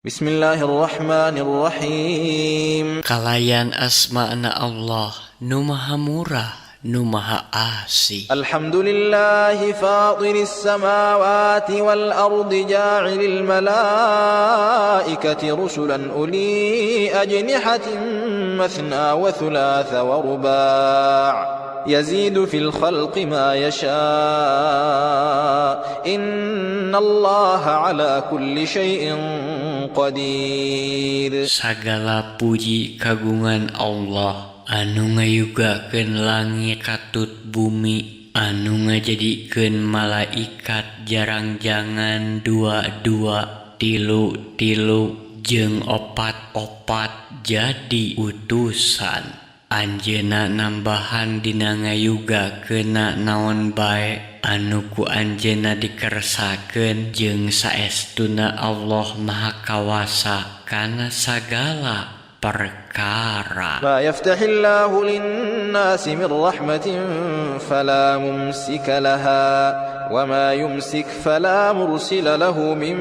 Bismillahirrahmanirrahim. Kalayan asmana Allah nu maha murah nu maha asih. Alhamdulillahi fatiris samawati wal ardi ja'ilil malaikati rusulan uli ajnihatin mathna wa thulatha wa ruba' يزيد في الخلق ما يشاء إن الله على كل شيء قدير. Sagala puji kagungan Allah anu ngayugakeun langit katut bumi, anu ngajadikeun malaikat jarang-jangan dua-dua, tilu-tilu, jeung opat-opat jadi utusan. Anjeunna nambahan dina ngayugakeunna naon bae anu ku anjeunna dikersakeun, jeung saestuna Allah Maha Kawasa kana sagala perkara. ما يفتح الله للناس من رحمة فلا ممسك لها وما يمسك فلا مرسل له من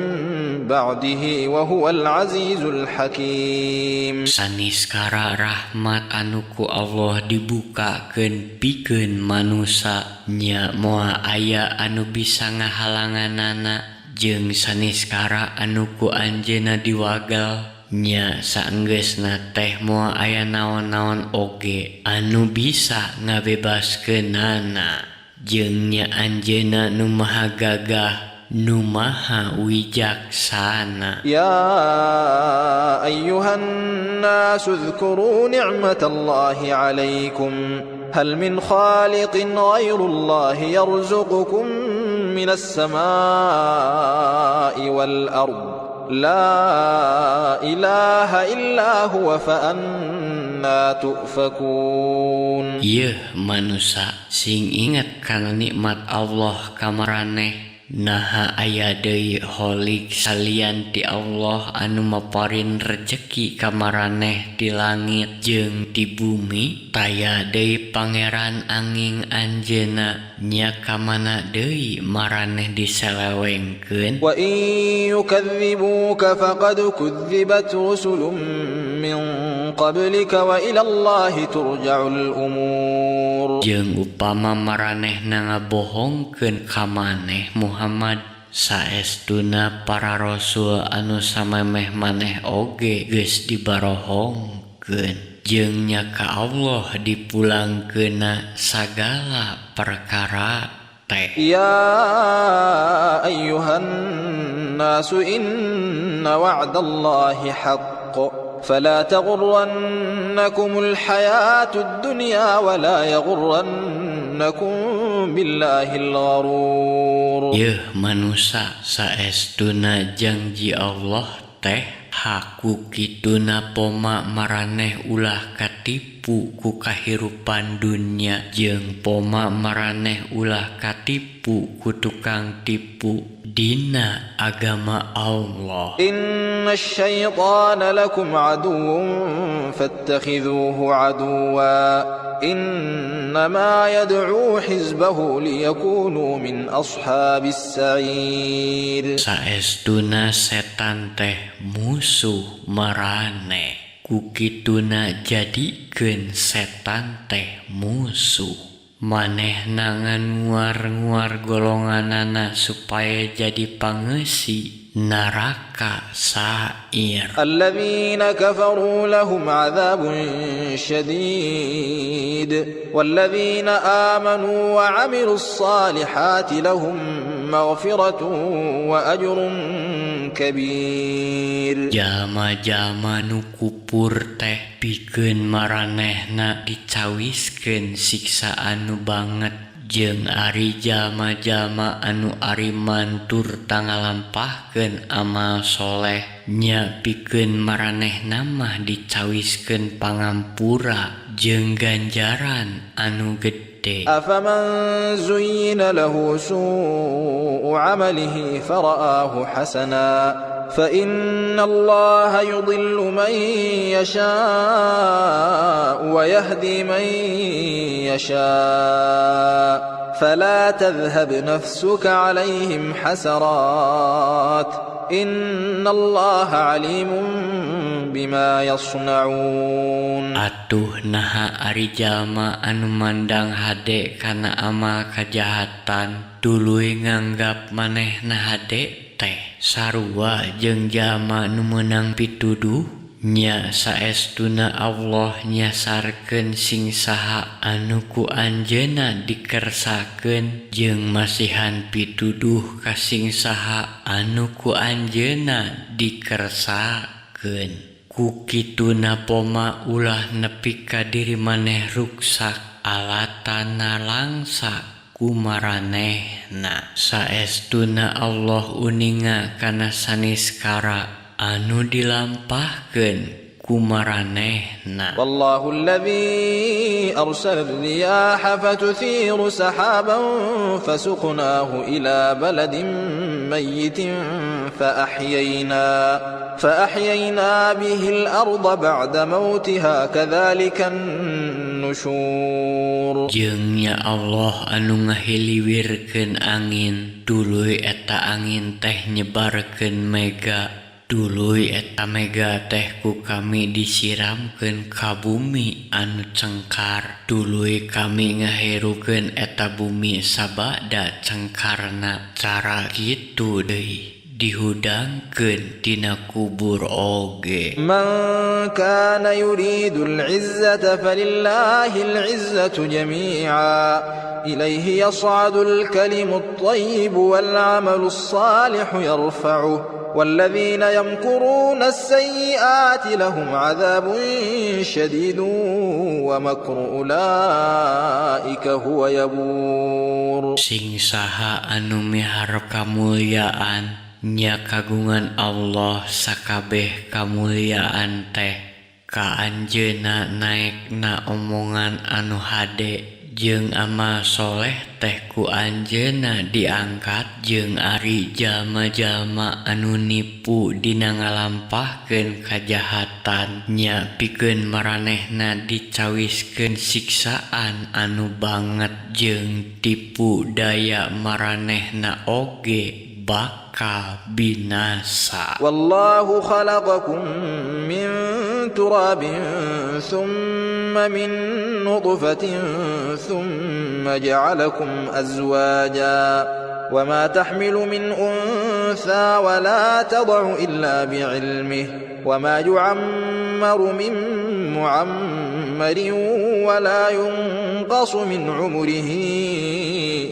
بعده وهو العزيز الحكيم. Saniskara rahmat anu ku Allah dibukakeun pikeun manusa nya moal aya anu bisa ngahalanganana, jeung saniskara anu ku anjeunna diwagel nya saenggeusna teh moal aya naon-naon oge anu bisa ngabebaskeunana, jeung nya anjeunna nu maha gagah nu maha wijaksana. يا أيها الناس اذكروا نعمة الله عليكم هل من خالق غير الله يرزقكم من السماء والأرض لا إله إلا هو فأنى تؤفكون. Yeuh manusa, sing inget kana nikmat Allah ka maraneh. Naha aya deui Kholik salian ti Allah anu maparin rejeki ka maraneh ti langit jeung ti bumi? Taya deui pangeran anging anjeunna. Nya kamana deui maraneh diselewengkeun? وإن يكذبوك فقد كذبت رسل من قبلك وإلى الله ترجع الأمور. Jeung upama maranehna ngabohongkeun ka maneh Muhammad, saestuna para rasul anu samemeh maneh oge geus dibarohongkeun, jeung nya ka Allah dipulangkeunna sagala perkara teh. يا أيها الناس إن وعد الله حق فلا تغرنكم الحياة الدنيا ولا يغرنكم بالله الغرور. Yeuh manusa, saestuna janji Allah teh hak, ku kituna poma maraneh ulah katipu ku kahirupan dunya, jeung poma maraneh ulah katipu ku tukang tipu dina agama Allah. إن الشيطان لكم عدو فاتخذوه عدوا إنما يدعو حزبه ليكونوا من أصحاب السعير. Saestuna setan teh musuh maraneh, ku kituna jadikeun setan teh musuh. Manehna ngan nguar-nguar golonganana supaya jadi pangeusi neraka Sair. الذين كفروا لهم عذاب شديد والذين آمنوا وعملوا الصالحات لهم مغفرة وأجر كبير. Jalma-jalma nu kupur teh pikeun maranehna dicawiskeun siksa anu banget, jeung ari jalma-jalma anu ariman turta ngalampahkeun amal soleh nya pikeun maranehna mah dicawiskeun pangampura jeung ganjaran anu gede. أفمن زين له سوء عمله فرآه حسنا فإن الله يضل من يشاء ويهدي من يشاء فلا تذهب نفسك عليهم حسرات. إن الله عليم بما يصنعون. Atuh naha ari jalma anu mandang hade kana amal kajahatan tuluy nganggap manehna hade teh sarua jeung jalma nu meunang pituduh? Nya saestuna Allah nyasarkeun sing saha anu ku anjeunna dikersakeun jeung masihan pituduh ka sing saha anu ku anjeunna dikersakeun. Ku kituna poma ulah nepi ka diri maneh ruksak alatana langsa ku maranehna. Saestuna Allah uninga kana saniskara anu dilampahkeun ku maranehna. والله الذي أرسل الرياح فتثير سحابا فسقناه إلى بلد ميت فأحيينا به الأرض بعد موتها كذلك النشور. Jeung nya Allah anu ngahiliwirkeun angin tuluy eta angin teh nyebarkeun mega, tuluy eta mega teh ku kami disiramkeun ka bumi anu cengkar, tuluy kami ngaherukeun eta bumi sabada cengkarna. Cara kitu deui dihudangkeun tina kubur oge. من كان يريد العزة فلله العزة جميعا إليه يصعد الكلم الطيب والعمل الصالح يرفعه والذين يمكرون السيئات لهم عذاب شديد ومكر أولئك هو يبور. Sing saha anu miharep kamulyaan, nya kagungan Allah sakabeh kamulyaan teh. Ka anjeunna naekna omongan anu hade jeung amal soleh teh ku anjeunna diangkat, jeung ari jalma-jalma anu nipu dina ngalampahkeun kajahatan nya pikeun maranehna dicawiskeun siksaan anu banget, jeung tipu daya maranehna oge bakal binasa. والله خلقكم من تراب ثم من نطفة ثم جعلكم أزواجا وما تحمل من أنثى ولا تضع إلا بعلمه وما يعمر من معمر ولا ينقص من عمره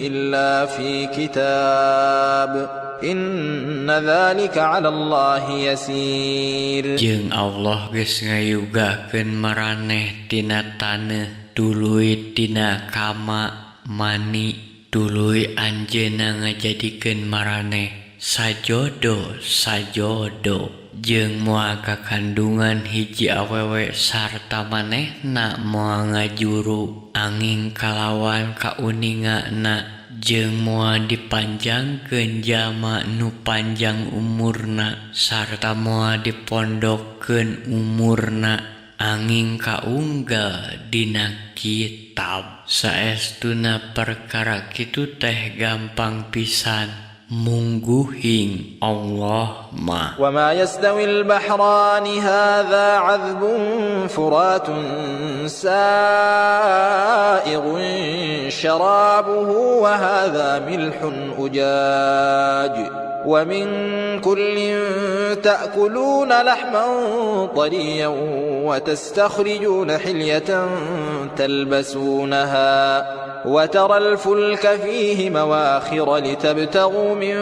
إلا في كتاب إن ذلك على الله يسير. Jeung Allah geus ngayugakeun maraneh tina taneuh tuluy tina kama mani, tuluy anjeunna ngajadikeun maraneh sajodo sajodo, jeung moal kakandungan hiji awewe sarta manehna moal ngajuru angin kalawan kauningana, jeung moal dipanjangkeun jalma nu panjang umurna sarta moal dipondokkeun umurna angin kaunggal dina kitab. Saestuna perkara kitu teh gampang pisan mungguhing Allah mah. وما يستوي البحران هذا عذب فرات سائغ شرابه وهذا ملح أجاج ومن كل تأكلون لحما طريا وتستخرجون حلية تلبسونها وترى الفلك فيه مواخر لتبتغوا من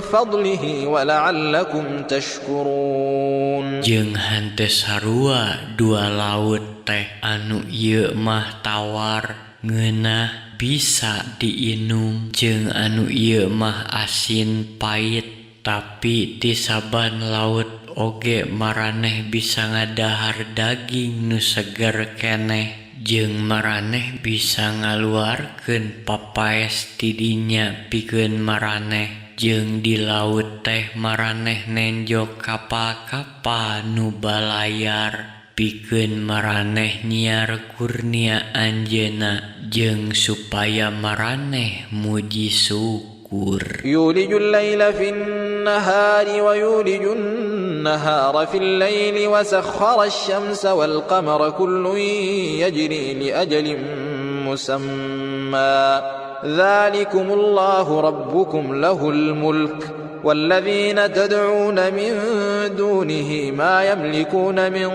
فضله ولعلكم تشكرون. Jeung henteu sarua dua laut teh, anu ieu mah tawar ngeunah bisa diinum jeung anu ieu mah asin pait, tapi ti saban laut oge maraneh bisa ngadahar daging nu seger keneh, jeung maraneh bisa ngaluarkeun papaes tidinya pikeun maraneh, jeung di laut teh maraneh nenjo kapal-kapal nu balayar pikeun maraneh nyiar kurnia anjeunna jeung supaya maraneh muji syukur. يولج الليل في النهار ويولج النهار في الليل وسخر الشمس والقمر كل يجري لأجل مسمى ذلكم الله ربكم له الملك والذين تدعون من دونه ما يملكون من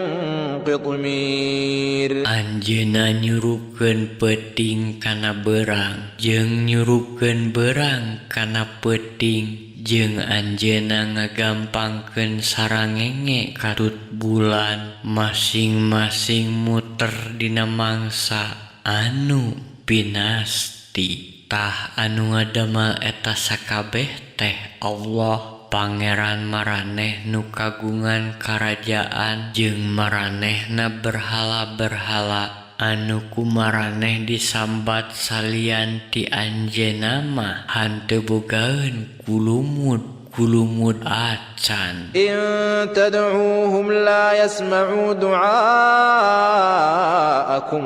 قطمير. Anjeunna nyurupkeun peuting kana beurang jeung nyurupkeun beurang kana peuting jeung anjeunna ngagampangkeun sarangenge katut bulan masing-masing muter dina mangsa anu pinasti. Tah anu ngadamel eta sakabeh teh Allah, Pangeran maraneh nu kagungan karajaan jeung maranehna berhala-berhala anu ku maraneh disambat salian ti anjeunna mah hanteu bogaeun kulumud kulumud acan. إن تدعوهم لا يسمعوا دعاءكم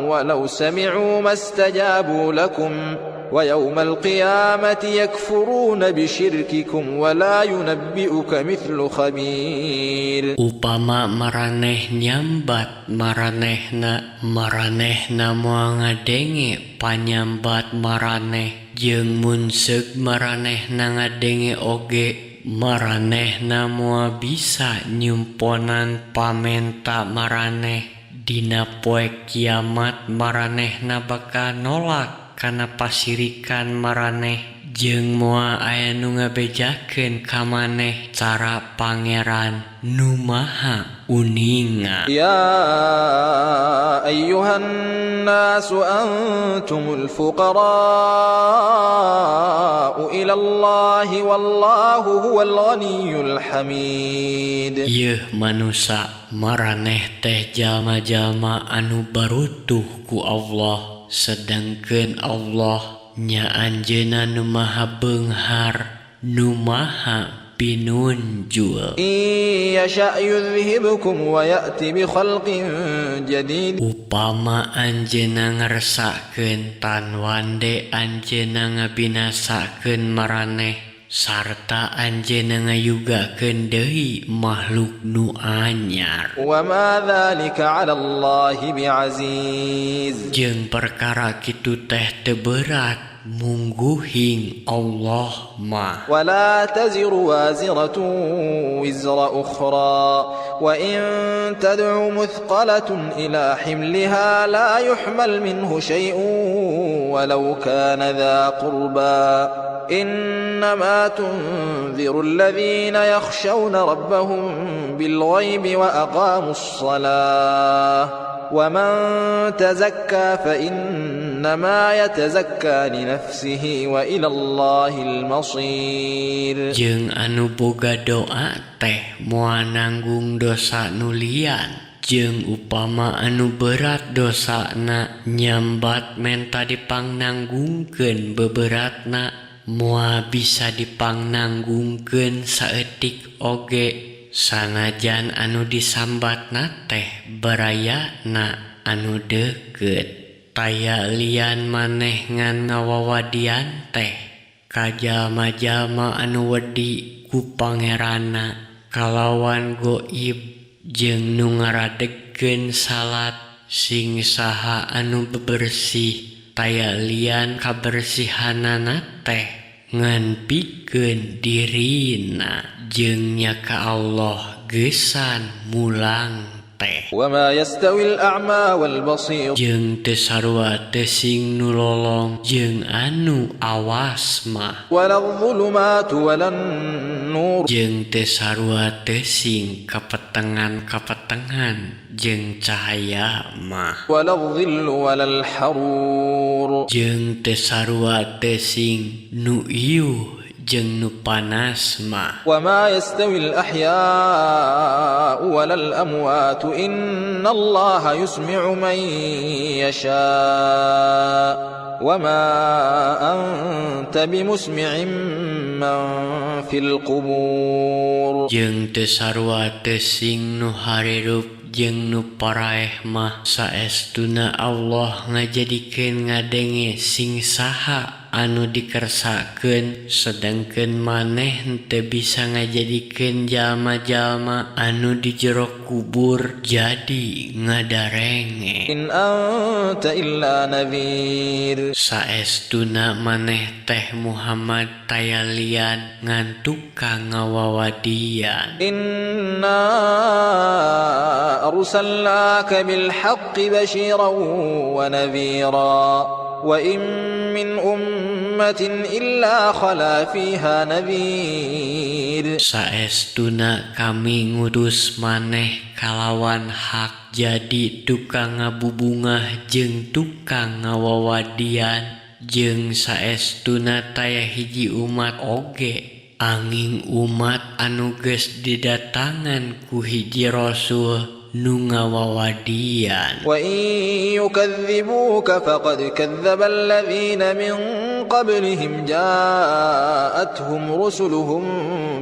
ولو سمعوا ما استجابوا لكم ويوم القيامة يكفرون بشرككم ولا ينبئك مثل خبير. Upama maraneh nyambat maranehna, maranehna moal ngadenge panyambat maraneh jeung mun seug maranehna ngadenge oge maranehna moal bisa nyumponan pamenta maraneh. Dina poe kiamat maranehna bakal nolak kana pasirikan maraneh jeung moal aya nu ngabejakeun ka maneh cara Pangeran nu Maha Uninga. يا أيها الناس أنتم الفقراء إلى الله والله هو الغني الحميد. Yeuh manusa, maraneh teh jalma-jalma anu barutuh ku Allah, sedangkeun Allah nya anjeunna nu maha beunghar nu maha pinunjul. إن يشأ يذهبكم ويأت بخلق جديد. Upama anjeunna ngersakeun tan wande anjeunna ngabinasakeun maraneh sarta anjeunna ngayugakeun deui makhluk nu anyar. وما ذلك على الله بعزيز. Jeung perkara kitu teh teu berat mungguhing Allah mah. ولا تزر وازرة وزر أخرى وإن تدع مثقلة إلى حملها لا يحمل منه شيء ولو كان ذا قربى إنما تنذر الذين يخشون ربهم بالغيب وأقاموا الصلاة ومن تزكى فإنما يتزكى لنفسه وإلى الله المصير. Jeung anu boga doa teh moal nanggung dosa nu lian jeung upama anu berat dosana nyambat menta dipangnanggungkeun beberatna moal bisa dipangnanggungkeun saeutik oge sanajan anu disambatna teh barayana anu deukeut. Taya lian maneh ngan ngawawadian teh ka jalma-jalma anu wedi ku Pangeranna kalawan goib jeung nu ngaradegkeun salat. Sing saha anu bebersih taya lian kabersihanana teh ngan pikeun dirina jeung nya ka Allah geusan mulang teh. وما يستوي الأعمى والبصير. Jeung teu sarua teh sing nu lolong jeung anu awas mah. ولا الظلمات ولا النور. Jeung teu sarua teh sing kapetengan-kapetengan jeung cahaya mah. ولا الظل ولا الحرور. Jeung teu sarua teh sing nu iuh jeung nu panas mah. وما يستوي الأحياء ولا الأموات إن الله يسمع من يشاء وما أنت بمسمع من في القبور. Jeung teu sarua teh sing nu harirup jeung nu paraeh mah, saestuna Allah ngajadikeun ngadenge sing saha anu dikersakeun sedangkeun maneh henteu bisa ngajadikeun jalma-jalma anu di jero kubur jadi ngadarenge. In anta illa nadhir. Saestuna maneh teh Muhammad taya lian ngan tukang ngawawadian. Inna arsalnaka bil haqqi basyiran wa nadhira wa in min ummatin illa khala fiha nadhir. Saestuna kami ngutus maneh kalawan hak jadi tukang ngabubungah jeung tukang ngawawadian jeung saestuna taya hiji umat oge angin umat anu geus didatangan ku hiji rasul nu ngawawadian. Wa in yukadzibuka faqad kadzdzaba alladzina min qablihim ja'atuhum rusuluhum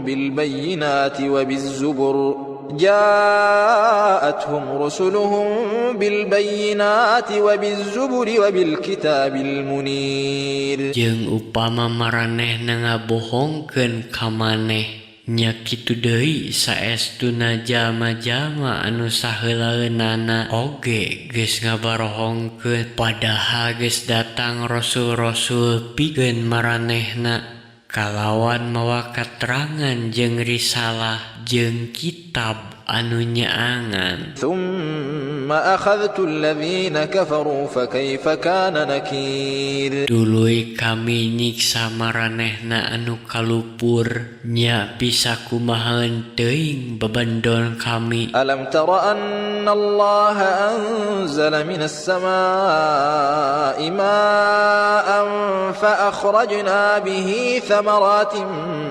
bil bayyinati wa biz zubur ja'atuhum rusuluhum bil bayyinati wa biz zuburi wa bil kitabil munir. Jeung upama maranehna ngabohongkeun ka maneh nya kitu deui saestuna jalma-jalma anu saheulaeunana oge geus ngabarohongkeun padahal geus datang rasul-rasul pikeun maranehna kalawan mawa katerangan jeung risalah jeung kitab anu nyaangan. Tsumma akhadhtu alladzina kafaru fakaifa kana nakir. Tuluy kami nyiksa maranehna anu kalupur nya bisa kumaha teuing babandon kami. Alam tara anna Allah anzala minas samaa'i ma'an fa akhrajna bihi thamaratin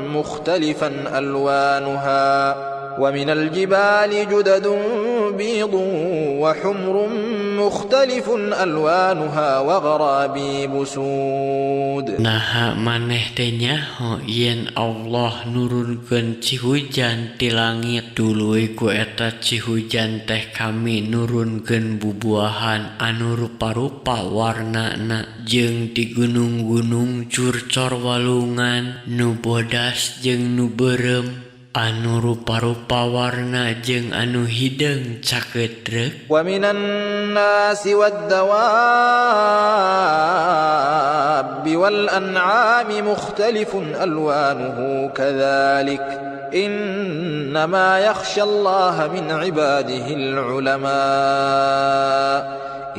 mukhtalifan alwanuha ومن الجبال جدد بيض وحمر مختلف ألوانها وغرابيب سود. Naha maneh teh nyaho yen Allah nurunkeun cihujan ti langit tuluy ku eta cihujan teh kami nurunkeun bubuahan anu rupa-rupa warnana jeung di gunung-gunung curcor walungan nu bodas jeung nu beureum anu rupa-rupa warna jeung anu hideung caketrek. Wa minan nasi wad-dawabi wal an'ami mukhtalifun alwanuhu kadzalik innama yakhshallaha min ibadihi al-ulama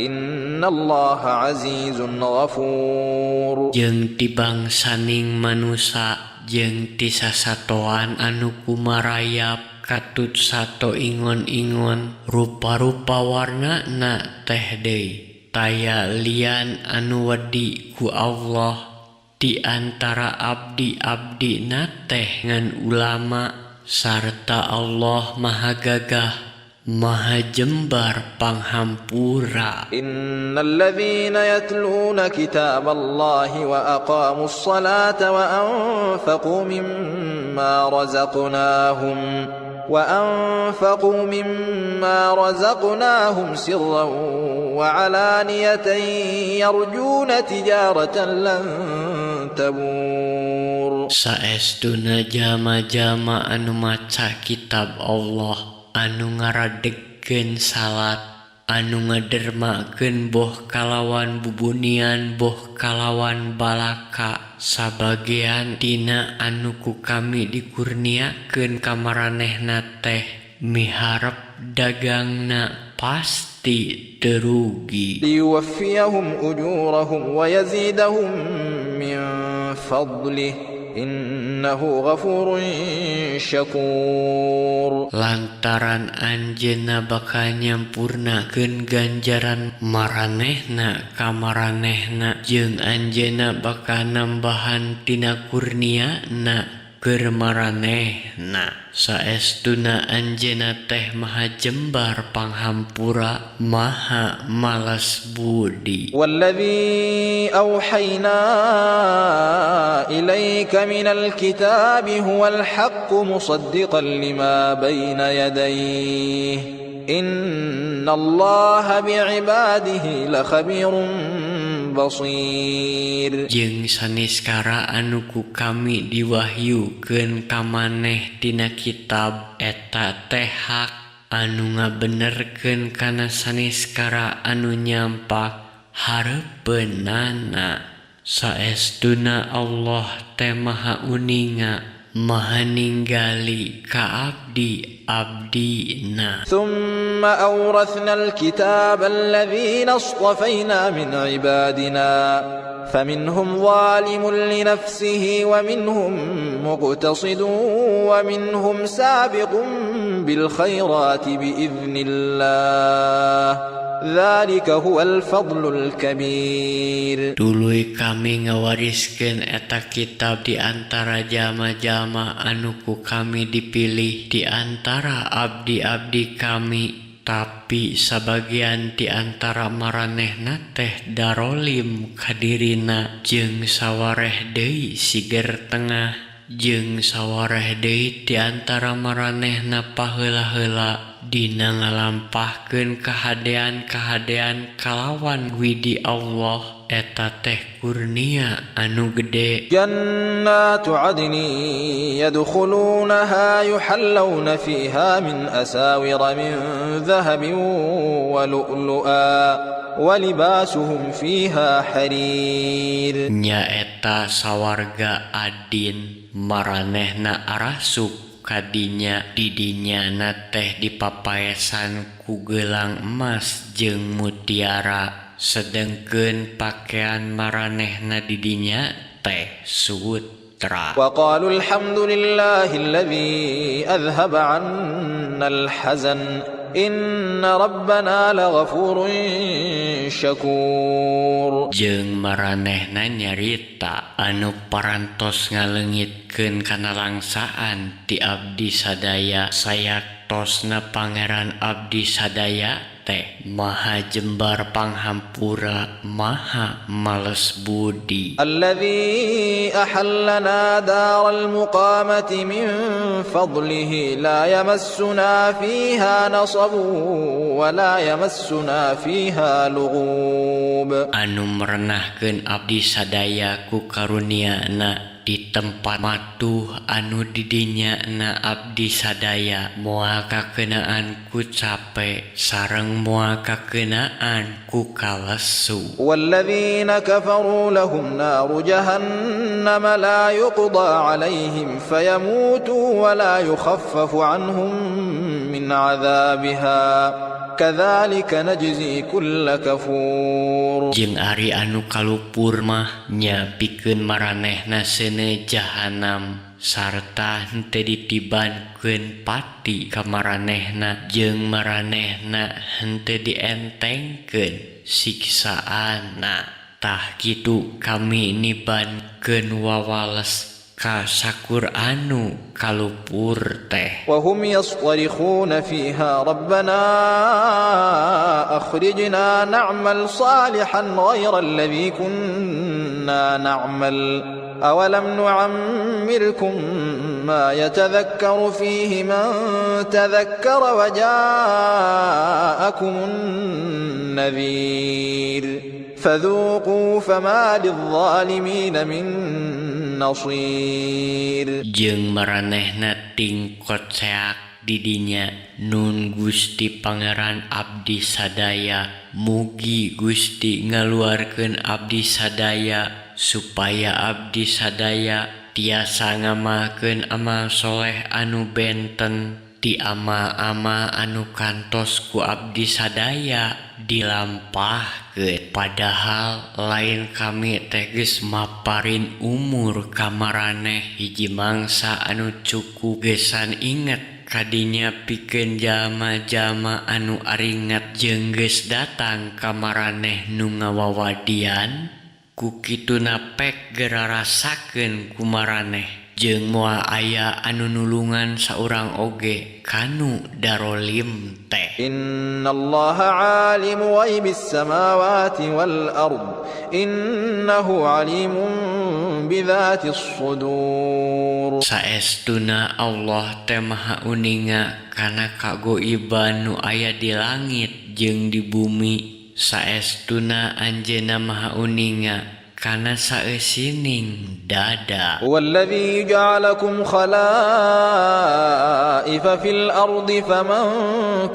innallaha azizun ghafur. Jeung ti bangsaning manusa jeung ti sasatoan anu kumarayap katut sato ingon-ingon rupa-rupa warnana teh deui taya lian anu wedi ku Allah di antara abdi-abdina teh ngan ulama sarta Allah maha gagah maha jembar panghampura. Innal ladzina yatluna kitaballahi wa aqamus salata wa anfaqu mimma razaqnahum sirran wa alaniyatan yarjuna tijaratan lan tabur. Saestuna jalma-jalma anu maca kitab Allah anu ngaradegkeun salat anu ngadermakeun boh kalawan bubunian boh kalawan balaka sabagean tina anu ku kami dikurniakeun ka maranehna teh miharep dagangna pasti teu rugi. Liyuwaffiyahum ujurahum wa yazidahum min fadlihi innahu ghafurun syakur. Lantaran anjeunna bakal nyampurnakeun ganjaran maranehna ka maranehna jeung anjeunna bakal nambahan tina kurniana keur maranehna. Saestuna anjeunna teh maha jembar panghampura maha malas budi. Walladzi auhayna ilaika minal kitabi huwal haqqu musaddiqan lima baina yadayhi innallaha bi'ibadihi lakhabirun بصير. Jeung saniskara anu ku kami diwahyukeun ka maneh tina kitab eta teh hak anu ngabenerkeun kana saniskara anu nyampak hareupeunana. Saestuna Allah teh Maha Uninga, Maha Ninggali ka abdi abdina. ثم أورثنا الكتاب الذين اصطفينا من عبادنا فمنهم ظالم لنفسه ومنهم مقتصد ومنهم سابق بالخيرات بإذن الله ذلك هو الفضل الكبير. Tuluy kami ngawariskeun eta kitab di antara jalma-jalma anu ku kami dipilih di antara abdi-abdi kami, tapi sabagian di antara maranehna teh darolim ka dirina, jeung sawareh deui siger tengah, jeung sawareh deui di antara maranehna paheula-heula dina ngalampahkeun kahadean-kahadean kalawan widi Allah. Eta teh kurnia anu gede. جنات عدن يدخلونها يحلون فيها من أساور من ذهب ولؤلؤا ولباسهم فيها حرير. Nyaeta sawarga Adin, maranehna arasup kadinya. Didinya na teh dipapaesan ku gelang emas jeung mutiara, sedengkeun pakaian maranehna didinya teh sutra. وقالوا الحمد لله الذي أذهب عنا الحزن إن ربنا لغفور شكور. Jeung maranehna nyarita, anu parantos ngaleungitkeun kanalangsaan ti abdi sadaya, sayaktosna Pangeran abdi sadaya teh Maha Jembar Panghampura, Maha Males Budi. الذي أحلنا دار المقامة من فضله لا يمسنا فيها نصب ولا يمسنا فيها لغوب. Anu merenahkeun abdi sadaya ku karuniana di tempat matuh anu didinya na abdi sadaya moal kakenaan ku cape sareng moal kakenaan ku kalesu. والذين كفروا لهم نار جهنم لا يقضى عليهم فيموتوا ولا يخفف عنهم من عذابها كذلك نجزي كل كفور. Jeung ari anu kalupur mah nya pikeun maranehna seuneu jahanam sarta henteu ditibankeun pati ka maranehna, jeung maranehna henteu dientengkeun siksaanna. Tah kitu kami nibankeun wawales ka sakur anu kalupur teh. وهم يصطرخون فيها ربنا أخرجنا نعمل صالحا غير الذي كنا نعمل أولم نعمركم ما يتذكر فيه من تذكر وجاءكم النذير فذوقوا فما للظالمين من نصير. Jeung maranehna tingkot seak didinya, "Nun Gusti Pangeran abdi sadaya, mugi Gusti ngaluarkeun abdi sadaya supaya abdi sadaya tiasa ngamalkeun amal soleh anu benten ti amal-amal anu kantos ku abdi sadaya dilampahkeun. Padahal lain kami teh geus maparin umur ka maraneh hiji mangsa anu cukup gesan inget kadinya pikeun jalma-jalma anu aringet, jeung geus datang ka maraneh nu ngawawadian. Ku kituna pek geura rasakeun ku maraneh, jeung moal aya anu nulungan saurang oge kanu darolim teh." إن الله عالم غيب السماوات والأرض إنه عليم بذات الصدور. Saestuna Allah teh Maha Uninga kana kagoiban nu aya di langit jeung di bumi. Saestuna Anjeunna Maha Uninga kana saeusining dada. هو الذي جعلكم خلائف في الأرض فمن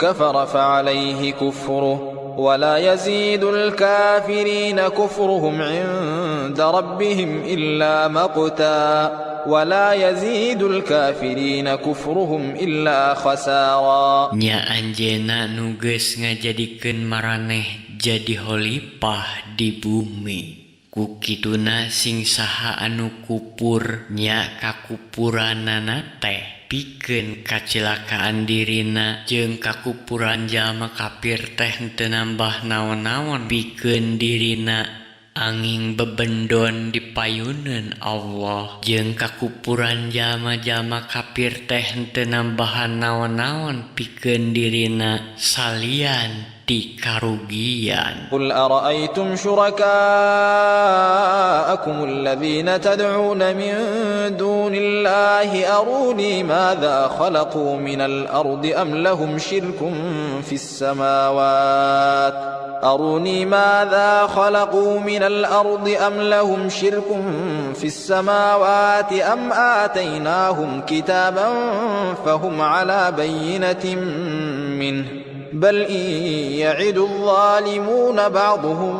كفر فعليه كفره ولا يزيد الكافرين كفرهم عند ربهم إلا مقتا ولا يزيد الكافرين كفرهم إلا خسارا. Nya Anjeunna nu geus ngajadikeun maraneh jadi khalifah di bumi. Ku kituna sing saha anu kupur nya kakupuranana teh pikeun kacilakaan dirina jeung kakupuran jalma kafir teh henteu nambah naon-naon pikeun dirina anging bebendon dipayuneun Allah jeung kakupuran jalma-jalma kafir teh henteu nambahan naon-naon pikeun dirina salian ti karugian. قل أرأيتم شركاءكم الذين تدعون من دون الله أروني ماذا خلقوا من الأرض أم لهم شرك في السماوات أروني ماذا خلقوا من الأرض أم لهم شرك في السماوات أم آتيناهم كتابا فهم على بينة منه بل إن يعد الظالمون بعضهم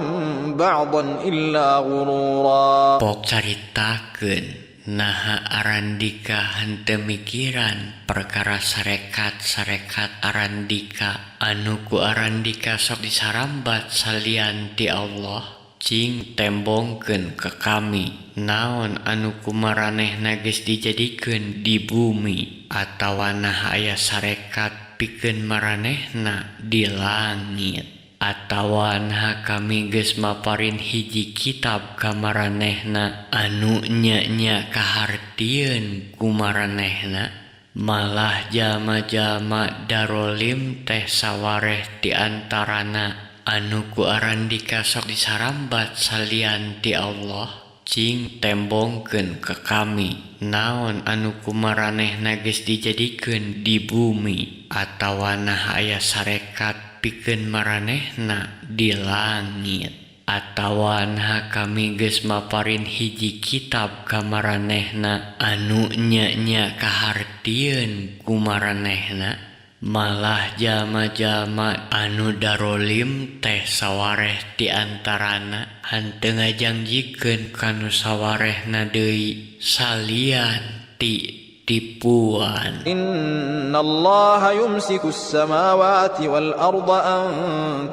بعضا إلا غرورا. Pok caritakeun naha arandika henteu mikiran perkara sarekat-sarekat arandika anu ku arandika sok disarambat salian ti Allah. Cing tembongkeun ka kami naon anu ku maranehna geus dijadikeun di bumi atawa naha aya sarekat pikeun maranehna di langit atawa naha kami geus maparin hiji kitab ka maranehna anu nya-nya kahartieun ku maranehna. Malah jalma-jalma darolim teh sawareh ti antarana anu ku arandika sok disarambat salian ti Allah. Cing tembongkeun ka kami naon anu ku maranehna geus dijadikeun di bumi atawa naha aya sarekat pikeun maranehna di langit atawa naha kami geus maparin hiji kitab ka maranehna anu nya-nya kahartieun ku maranehna. Malah jalma-jalma anu darolim teh sawareh ti antarana henteu ngajangjikeun ka nu sawarehna deui salian ti tipuan. إن الله يمسك السماوات والأرض أن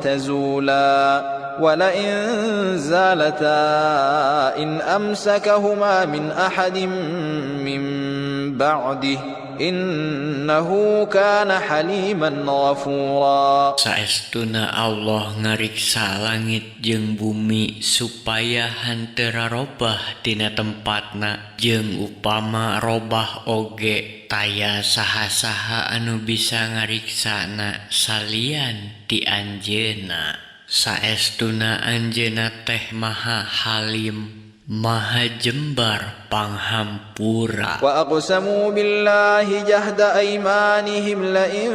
تزولا ولئن زالتا إن أمسكهما من أحد من بعده إنه كان حليما غفورا. Saestuna Allah ngariksa langit jeung bumi supaya henteu rarobah tina tempatna jeung upama robah oge taya saha-saha anu bisa ngariksana salian ti Anjeunna. Saestuna Anjeunna teh Maha Halim, Maha Jembar panghampura. وأقسموا بالله جهد أيمانهم لئن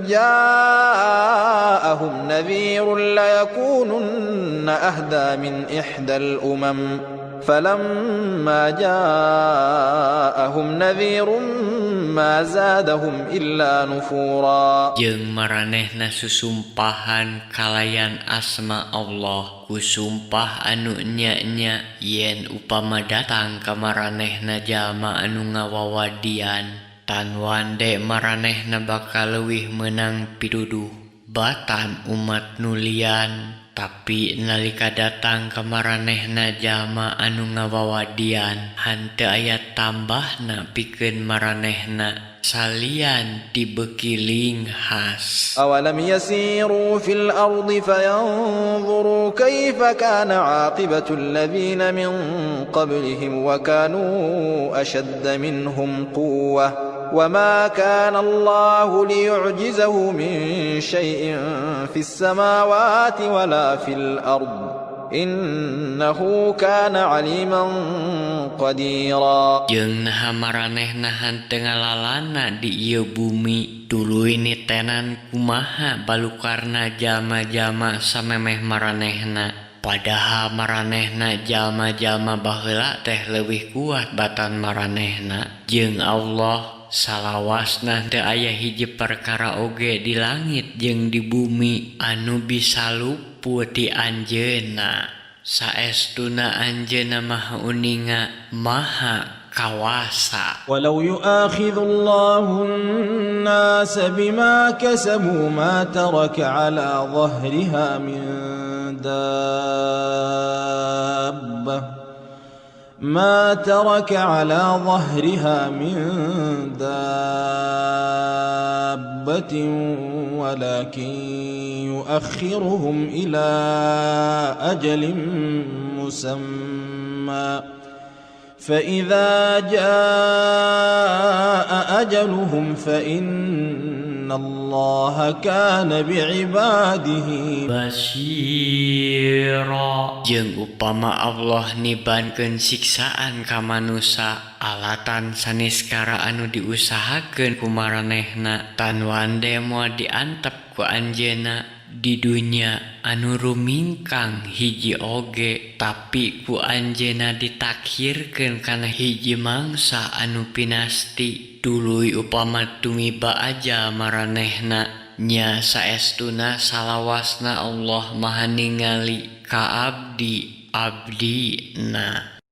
جاءهم نذير ليكونن أهدى من إحدى الأمم فلما جاءهم نذير ما زادهم إلا نفورا. Jeung maranehna susumpahan kalayan asma Allah ku sumpah anu nya-nya yen upama datang ka maranehna jalma anu ngawawadian tan wande maranehna bakal leuwih meunang pituduh batan umat nu lian. Tapi nalika datang ka maranehna jalma anu ngawawadian henteu aya tambahna pikeun maranehna salian ti beuki linghas. أولم يسيروا في الأرض فينظروا كيف كان عاقبة الذين من قبلهم وكانوا أشد منهم قوة وما كان الله ليعجزه من شيء في السماوات ولا في الأرض إنه كان عليما قديرا. Jeung naha maranehna henteu ngalalana di ieu bumi Tuluy nitenan kumaha balukarna jalma-jalma samemeh maranehna. Padahal maranehna jalma-jalma baheula teh leuwih kuat batan maranehna. Jeung Allah salawasna teu aya hiji perkara oge di langit jeung di bumi anu bisa luput ti Anjeunna. Saestuna Anjeunna Maha Uninga Maha Kawasa. ولو يؤاخذ الله الناس بما كسبوا ما ترك على ظهرها من دابة ما ترك على ظهرها من دابة ولكن يؤخرهم إلى أجل مسمى فإذا جاء أجلهم فإن الله كان بعباده basira. Jeung upama Allah nibankeun siksaan ka manusa alatan saniskara anu diusahakeun ku maranehna, tan wande moal diantep ku Anjeunna di dunya anu rumingkang hiji oge, tapi ku Anjeunna ditakhirkeun kana hiji mangsa anu pinasti. Tuluy upama tumiba ajal maranehna, nya saestuna salawasna Allah Maha ningali ka abdi abdina.